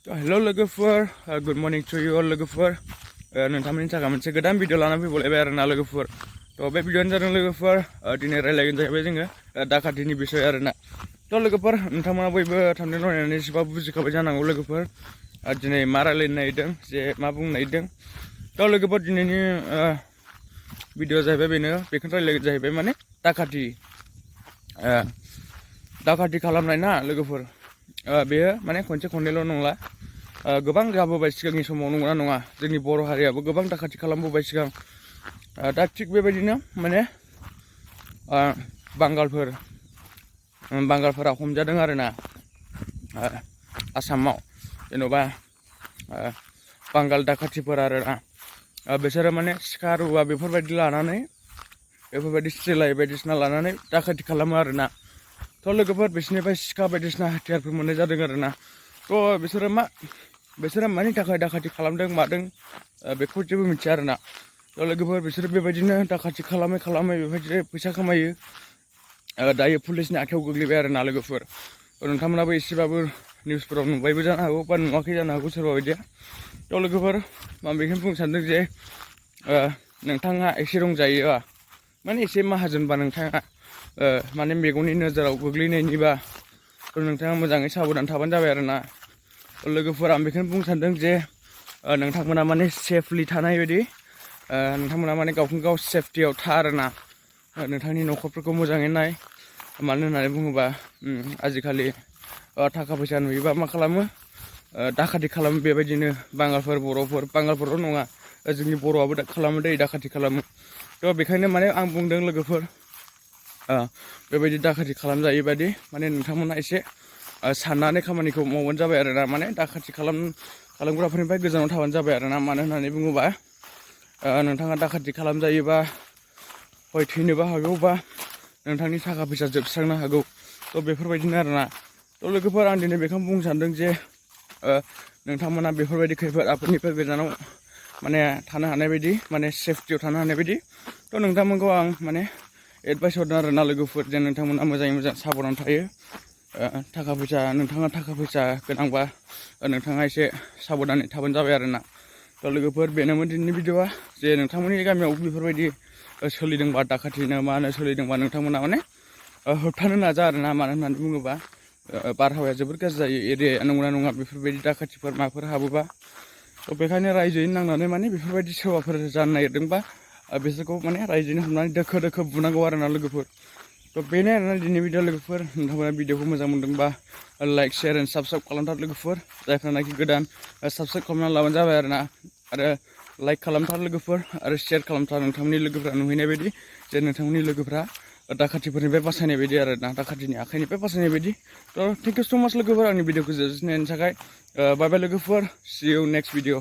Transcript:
Hello logofer, good morning to you all logofer. नोंथांमोननि थाखाय मोनसे गोदान भिडिअ लाना फैबावलायबाय आरोना लोगोफोर। थ' बे भिडिअ'नि जादों लोगोफोर दिनै रायलायगोन जाहैबाय जोङो दाकातिनि बिसय आरोना। थ' लोगोफोर नोंथांमोना बयबो थांनाय नायनानै एसेबाबो बुजिखाबाय जानांगौ लोगोफोर। दिनै मा रायलायनो नागिरदों जे मा बुंनो नागिरदों। थ' लोगोफोर दिनैनि भिडिअ जाहैबाय बेखौनो रायलायगोन जाहैबाय माने दाकाति खालामनाय ना लोगोफोर। बेयो माने खनसे खननैल' नंला। गोबां जाबोबाय सिगांनि समाव नंगौना नङा जोंनि बर' हारियाबो गोबां दाकाति खालामबोबाय सिगां। दा थिग बेबायदिनो माने बांगालफोरा हमजादों आरोना आसामाव जेन'बा बांगाल दाकातिफोर आरोना बिसोरो माने सिखा रुवा बेफोरबायदि लानानै बेफोरबायदि सिलाय बायदिसिना लानानै दाकाति खालामो आरोना। थ' लोगोफोर बिसोरनिफ्राय सिखा बायदिसिना हाथियारफोर मोननाय जादों आरोना। थ' बिसोरो मानि थाखाय दाकाति खालामदों मादों बेखौ जेबो मिथिया आरोना। थ' लोगोफोर बिसोरो बेबायदिनो दाकाति खालामै बेबायदिनो फैसा खामायो। दायो पुलिसनि आखायाव गोग्लैबाय आरोना लोगोफोर। नोंथांमोनाबो एसेबाबो निउसफोराव नुबायबो जानो हागौ बा नुवाखै जानो हागौ सोरबा बायदिया। थ' लोगोफोर आं बेखौनो बुंनो सानदों जे नोंथाङा एसे रंजायोबा माने एसे माहाजोनबा नोंथाङा माने मेगननि नोजोराव गोग्लैनायनिबा नोंथाङा मोजाङै साबधान थाबानो जाबाय आरोना। लोगोफोर आं बेखौनो बुंनो सानदों जे नोंथांमोना माने सेफलि थानाय बायदि नोंथांमोना माने गावखौनो गाव सेफटियाव था आरोना। नोंथांनि न'खरफोरखौ मोजाङै नाय। मानो होननानै बुङोबा आजिखालि थाखा फैसा नुयोबा मा खालामो दाकाति खालामो बेबायदिनो बांगालफोरल' नङा जोंनि बर'आबो खालामो दै दाकाति खालामो। थ' बेखायनो माने आं बुंदों लोगोफोर बेबायदि दाकाति खालामजायै बायदि माने नोंथांमोना एसे साननानै खामानिखौ मावबानो जाबाय आरोना। माने दाकाति खालामग्राफोरनिफ्राय गोजानाव थाबानो जाबाय आरोना। मानो होननानै बुङोबा नोंथाङा दाकाति खालामजायोबा हय थैनोबो हागौ बा नोंथांनि थाखा फैसा जोबस्रांनो हागौ। थ' बेफोरबायदिनो आरोना। थ' लोगोफोर आं दिनै बेखौनो बुंनो सानदों जे नोंथांमोना बेफोरबायदि खैफोद आफोदनिफ्राय गोजानाव माने थानो हानाय बायदि माने सेफटियाव थानो हानाय बायदि थ' नोंथांमोनखौ आं माने एडभाइस हरदों आरोना लोगोफोर जे नोंथांमोना मोजाङै मोजां साबधान थायो। नोंथाङा थाखा फैसा गोनांबा नोंथाङा एसे साबधानै थाबानो जाबाय आरोना। थ' लोगोफोर बेनोमोन दिनैनि भिडिअ'आ जे नोंथांमोननि गामियाव बेफोरबायदि सोलिदोंबा दाकातिनो मा होनो सोलिदोंबा नोंथांमोना माने होबथानो नाजा आरोना। मानो होननानै बुङोबा बारहावाया जोबोर गाज्रि जायो एरियाया नंगौना नङा बेफोरबायदि दाकातिफोर माफोर हाबोबा। थ' बेखायनो रायजोयैनो नांनानै माने बेफोरबायदि सोरबाफोर जानो नागिरदोंबा बिसोरखौ माने रायजोयैनो हमनानै दोखो बुनांगौ आरोना लोगोफोर। थ' बेनो आरोना दिनै भिडिअ लोगोफोर। नोंथांमोना भिडिअखौ मोजां मोनदोंबा लाइक शेयार एन्ड साबस्क्राइब खालामथार लोगोफोर। जायफ्रानाखि गोदान साबस्क्राइब खालामनानै लाबानो जाबाय आरोना। आरो लाइक खालामथार लोगोफोर आरो शेयार खालामथार नोंथांमोननि लोगोफ्रा नुहैनाय बायदि जे नोंथांमोननि लोगोफ्रा दाकातिफोरनिफ्राय बासायनाय बायदि आरोना दाकातिनि आखाइनिफ्राय बासायनाय बायदि। थ' थेंक इउ स' माच लोगोफोर आंनि भिडिअखौ जोबजासिम नायनायनि थाखाय। बाय बाय लोगोफोर। सि इउ नेक्स्ट भिडिअ।